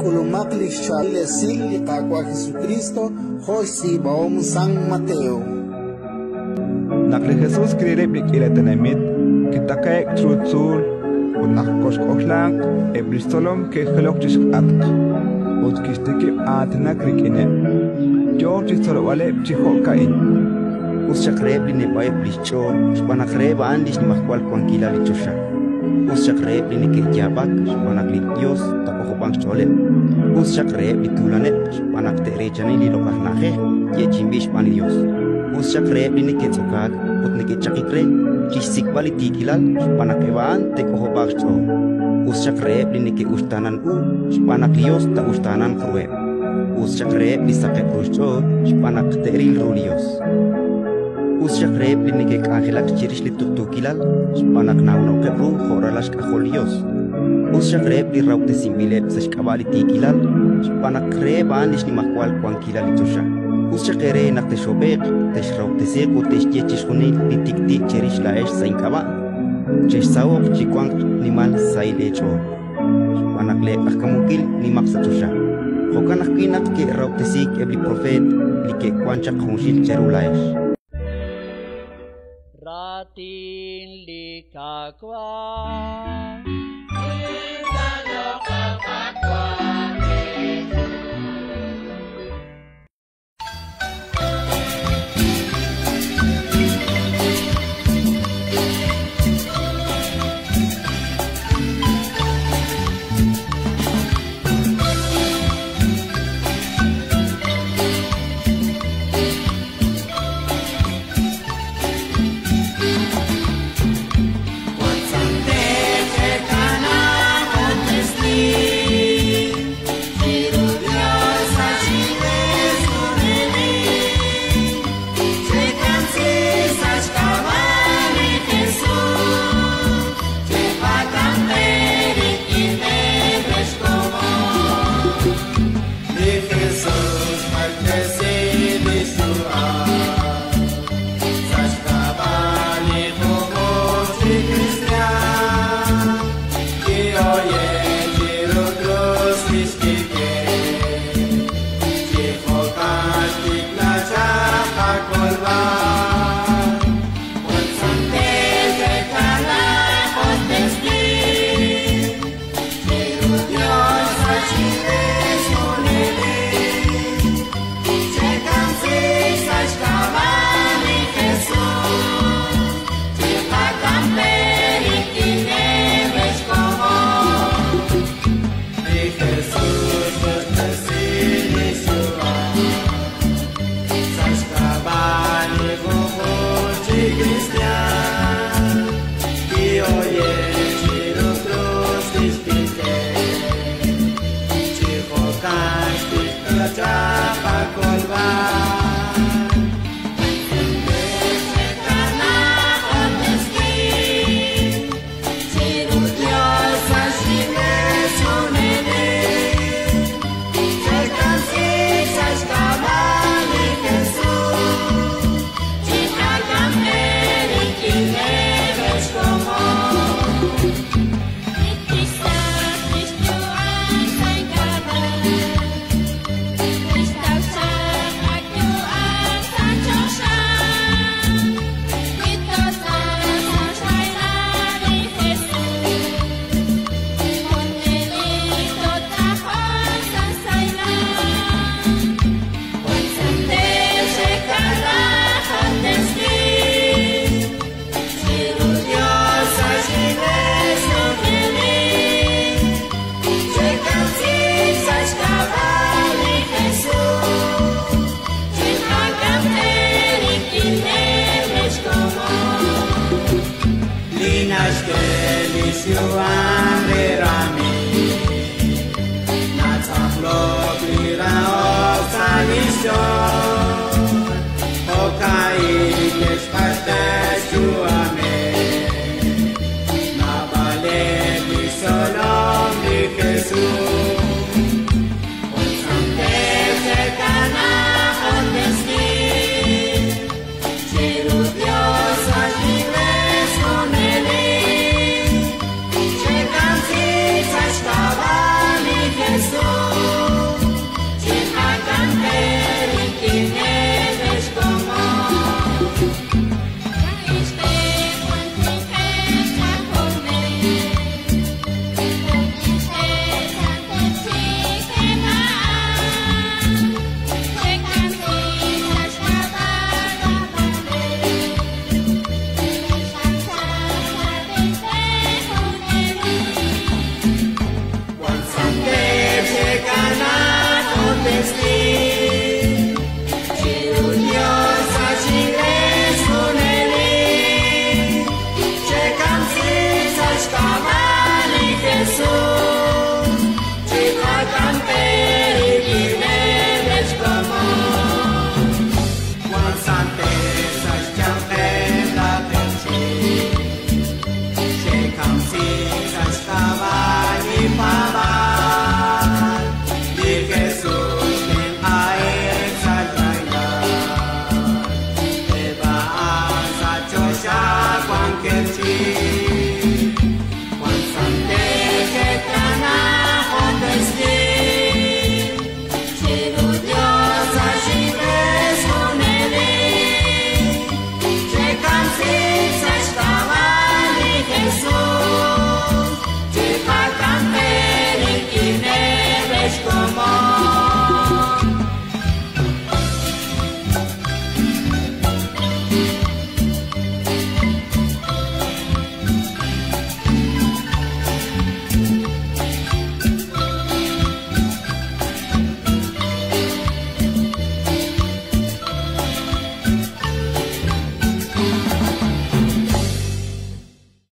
K'ulumaq li xchaab'il esil li Qaawa' Jesukristo jo' xtz'iib'ahom San Mateo. Naq li Jesus kirileb' li k'iila tenamit, kitaqe'k chiru tzuul ut naq koxk'ojlaaq, eb' li xtzolom ke'jilok chi xk'atq ut kixtikib' aatinak rik'ineb'. Yo chi xtzolb'aleb' chi jo'ka'in: Us xaq reheb' li neb'a'eb' li xch'ool, xb'aan naq reheb' a'an li xnimajwal wankilal li choxa. Us xaq reheb' li neke'yaab'ak, xb'aan naq li Yos taak'ojob'anq xch'ooleb'. Us xaq reheb' li tuulaneb', xb'aan naq te'reechani li loq'laj na'ajej yeechi'inb'il xb'aan li Yos. Us xaq reheb' li neke'tz'okaak ut neke'chaqik re chi xsik'b'al li tiikilal, xb'aan naq eb' a'an te'k'ojob'aaq xch'ool. Us xaq reheb' li neke'uxtaanan u, xb'aan naq li Yos taa'uxtaananq ruheb'. Us xaq reheb' li saqeb' ru xch'ool, xb'aan naq te'ril ru li Yos. Us xaq reheb' li neke'k'anjelak chirix li tuqtuukilal, xb'aan naq nawnookeb' ru jo' ralal xk'ajol li Yos. Us xaq reheb' li rahob'tesinb'ileb' sa' xk'ab'a' li tiikilal, xb'aan naq reheb' a'an li xnimajwal wankilal li choxa. Us xaq eere naq texhob'e'q, texrahob'tesiiq ut te'xye chixjunil li tik'ti' cherix laa'ex sa' ink'ab'a'. Chexsaho'q chi wanq nimal sahil eech'ool, xb'aan naq leeq'ajkamunkil nimaq sa' choxa. Jo'kan ajwi' naq ke'rahob'tesiik eb' li propeet li ke'wank chaq junxil cheru laa'ex. Raatin li Qaawa'. Jesús. Ex li